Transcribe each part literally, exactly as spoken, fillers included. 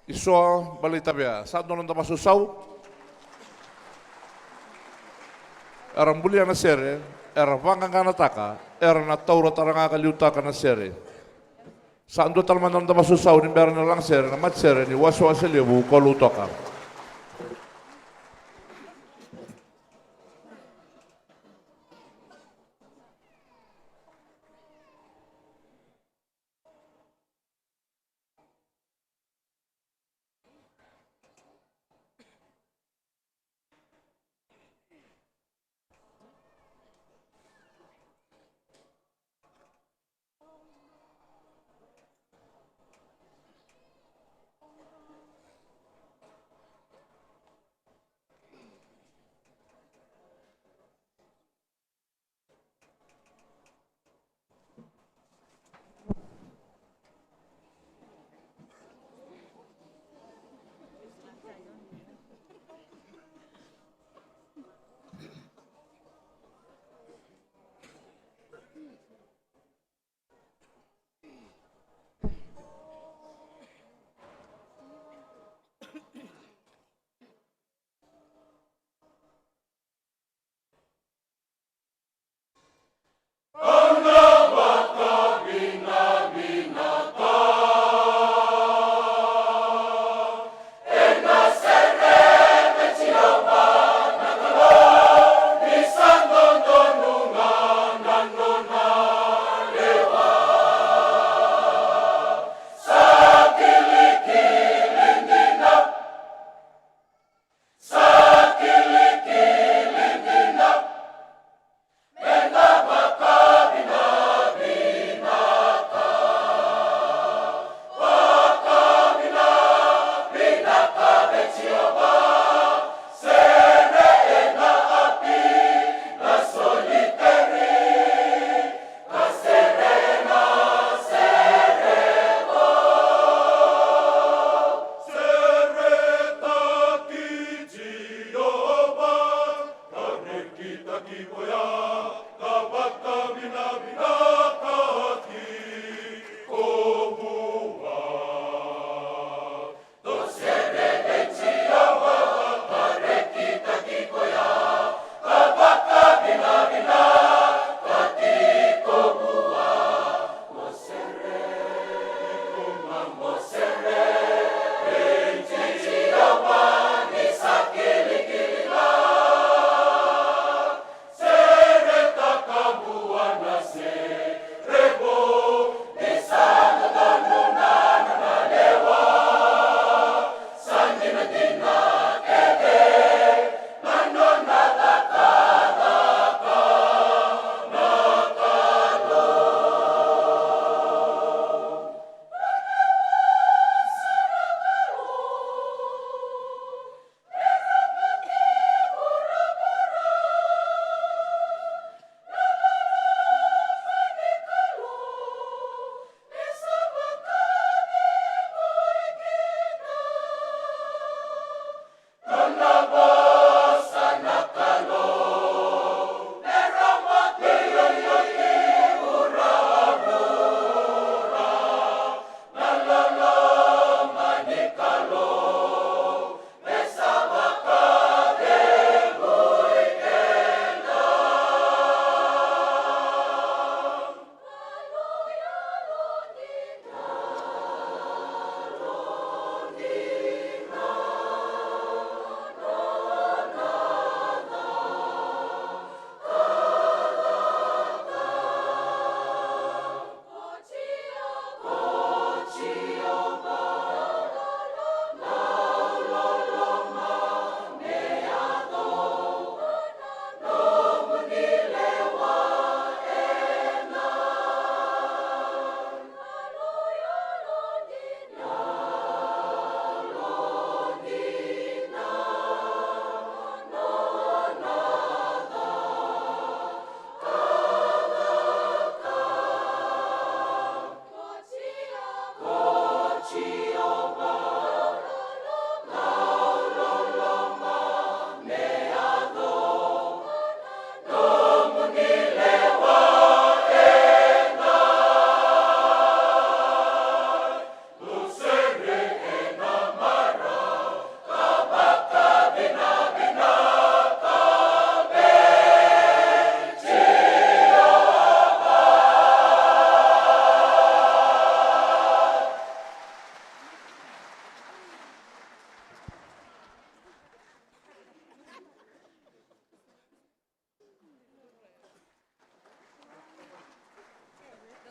Isoa Baleitavea, sa dua na noda masausau. Era bulia na sere, era vaqaqanataka, era na taura tara ga ka liutaka na sere. Sa dua tale mada na noda masausau ni bera na lagasere, na matasere ni Wasewase Levu ko Lautoka.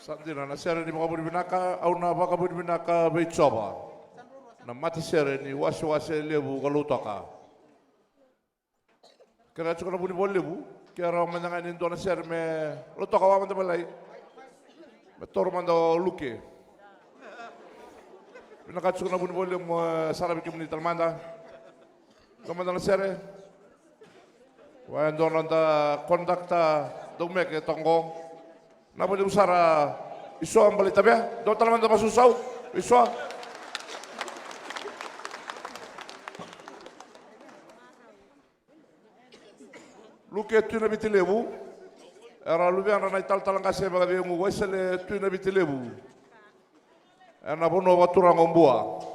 Sa dina na sere ni vakavinavinaka, au na vakavinavinaka vei Jiova. Na matasere ni wasewase levu ka Lautoka. Kerea tiko na vunivola levu, ke rawa mada ga ni dua na sere me Lautoka, wa mada mai lai. Me toro mada o Luke. Vinaka tiko na vunivola levu, mo saravi kemuni tale mada. Dua mada na sere. Wa e dua na noda conductor dau meke toka qo. Vinaka vakalevu sara Isoa Balaitavea. Dua tale mada vakasausau. Isoa. Luke Tui Navitilevu. Era luvedra na italatala qase vakacegu Waisale Tui Navitilevu. Ena vanua vakaturaga o Bua.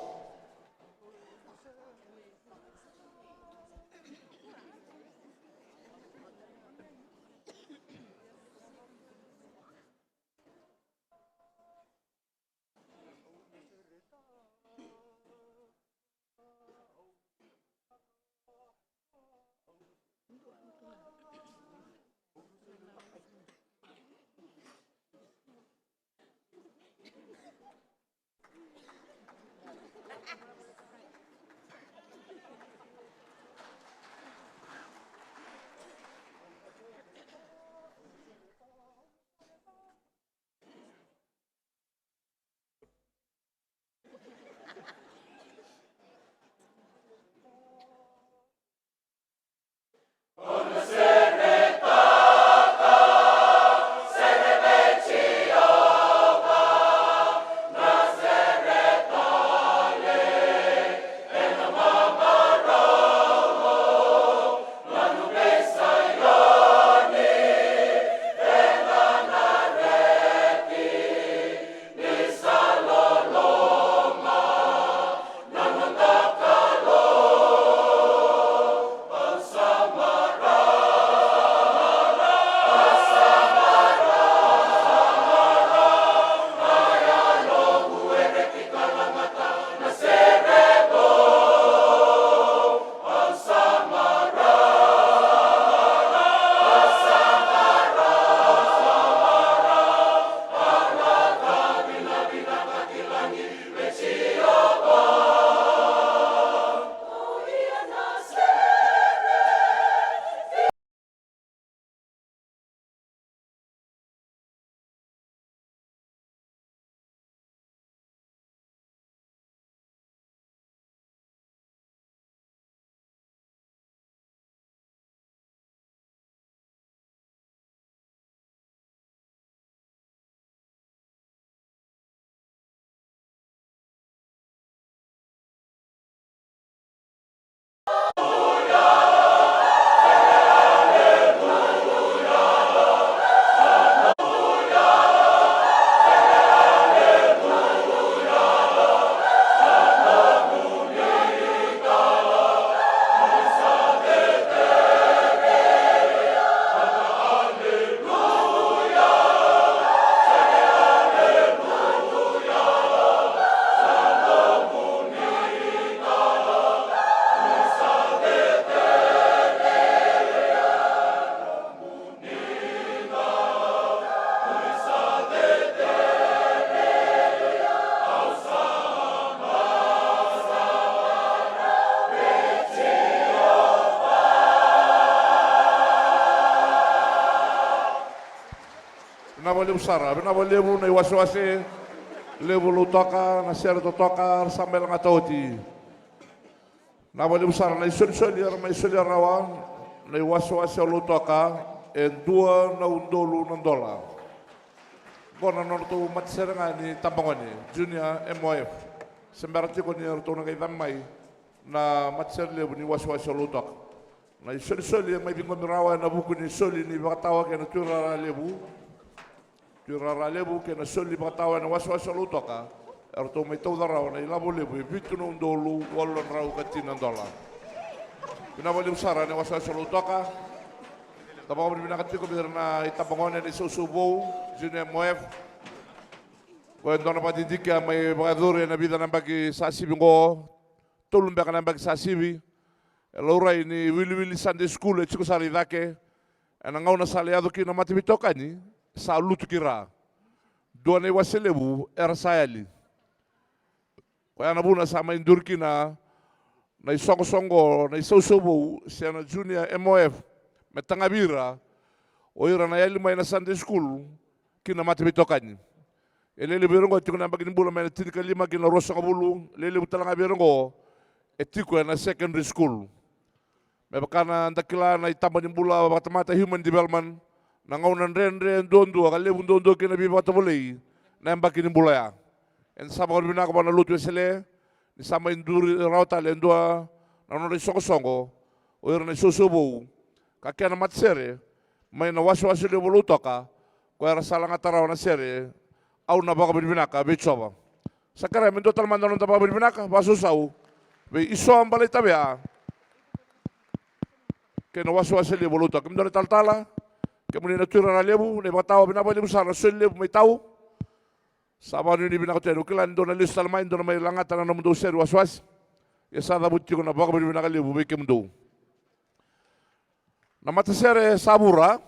Vinaka vakalevu sara, vinaka vakalevu na iwasewase levu Lautoka, na sere totoka, ra sa mai lagata oti. Vinaka vakalevu sara na isolisoli era mai solia rawa na iwasewase o Lautoka e dua na udolu na dola. Qo na nodratou matasere ga ni tabagone, Junior M O F. Se bera tiko ni ratou na qai cabe mai na matasere levu ni wasewase o Lautoka. Na isolisoli e mai ciqomi rawa ena vuku ni soli ni vakatawa kei na tuirara levu. Tuirara levu kei na soli vakatawa ena wasewase o Lautoka, eratou mai tauca rawa na ilavo levu e vitu na udolu walu na drau ka tini na dola. Vinaka vakalevu sara na wasewase o Lautoka. Da vakavinavinaka tiko vei ira na itabagone na isausau vou, Junior M O F. Ko e dua na vakadidike a mai vakayacori ena vica na yabaki sa sivi qo, tolu beka na yabaki sa sivi. E laurai ni wiliwili Sunday school e tiko sara i cake. Ena gauna sa lai yaco kina na mataveitokani, sa lutu ki ra. Dua na iwase levu era sa yali. Koya na vuna sa mai duri kina na isoqosoqo, na isausau vou se na Junior M O F, me tagavi ira o ira na yali mai na Sunday school ki na mataveitokani. E lelevu vei ira oqo e tiko na yabaki ni bula mai na tinikalima ki na ruasagavulu, lelevu tale ga vei ira oqo e tiko ena secondary school. Me vaka na da kila na itaba ni bula vakatamata, human development, na gauna dredre duadua ka levu duadua kina veivakatovolei na yabaki ni bula ya. Eda sa vakavinavinaka vua na Lotu Wesele ni sa mai duri rawa tale e dua na nodra isoqosoqo o ira na isoqosoqo vou ka kena matasere mai na wasewase levu o Lautoka, ko era sa lagata rawa na sere. Au na vakavinavinaka vei Jiova. Sa kerea me dua tale mada na noda vakavinavinaka vakasausau vei Isoa Balaitavea kei na wasewase levu o Lautoka. Kemudou na italatala, kemuni na tuirara levu, na ivakatawa, vinaka vakalevu sara na soli levu mai tau. Sa vakanuinui vinaka tu yani, au kila ni dou na lesu tale mai, dou na mai lagata na nomudou sere wasewase. Ia sa cavuti tiko na vakavinavinaka levu vei kemudou. Na matasere sa vura,